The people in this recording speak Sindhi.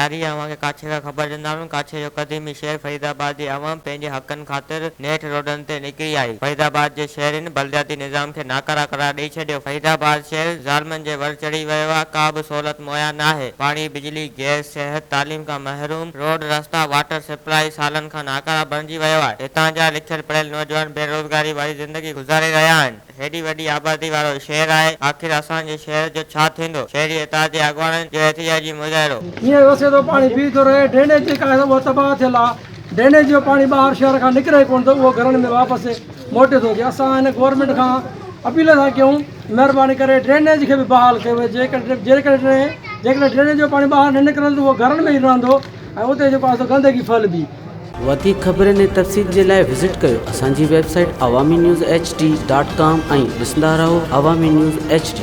جاري آهي اوهان کي ڪاڇي کان خبر ڏيندا هلون ڪاڇي جو قديمي شهر فريدآباد جي عوام پنهنجي حقن خاطر نيٺ روڊن تي نڪري آئي فريدآباد جي شهرين بلدياتي نظام کي ناڪاره قرار ڏئي ڇڏيو فريدآباد شهر ظالمن جي ور چڙهي ويو آهي ڪا به سهولت مهيا ناهي پاڻي بجلي گئس صحت تعليم کان محروم روڊ رستا واٽر سپلائي سالن کان ناڪاره بڻجي ويو آهي هتان جا لکيل پڙهيل نوجوان بيروزگاري واري زندگي گذاري رهيا آهن. هيڏي وڏي آبادي وارو شهر آهي، آخر اسان جي شهر جو ڇا ٿيندو؟ شهري اتحاد جي اڳواڻن جو احتجاجي مظاهرو. مينهن وسي ٿو پاڻي بيهي ٿو رهي، ڊرينيج جيڪا آهي اها تباهه ٿيل آهي، ڊرينيج جو پاڻي ٻاهر شهر کان نڪري ڪونه ٿو اهو گهرن ۾ واپس موٽي ٿو اچي، اسان هن گورنمينٽ کان اپيل ٿا ڪيون مهرباني ڪري ڊرينيج کي به بحال ڪيو وڃي جيڪڏهن جيڪڏهن ڊرينيج جو پاڻي ٻاهر نه نڪرندو ته اهو گهرن ۾ ئي رهندو ۽ اتي جيڪو آهي سو گندگي ڦهلبي. وڌيڪ خبرن ۽ تفصيل جي لاء وزٽ ڪيو اسان جي website Awami news H D dot com ۽ ڏسندا رهو عوامي نيوز ايڇ ڊي.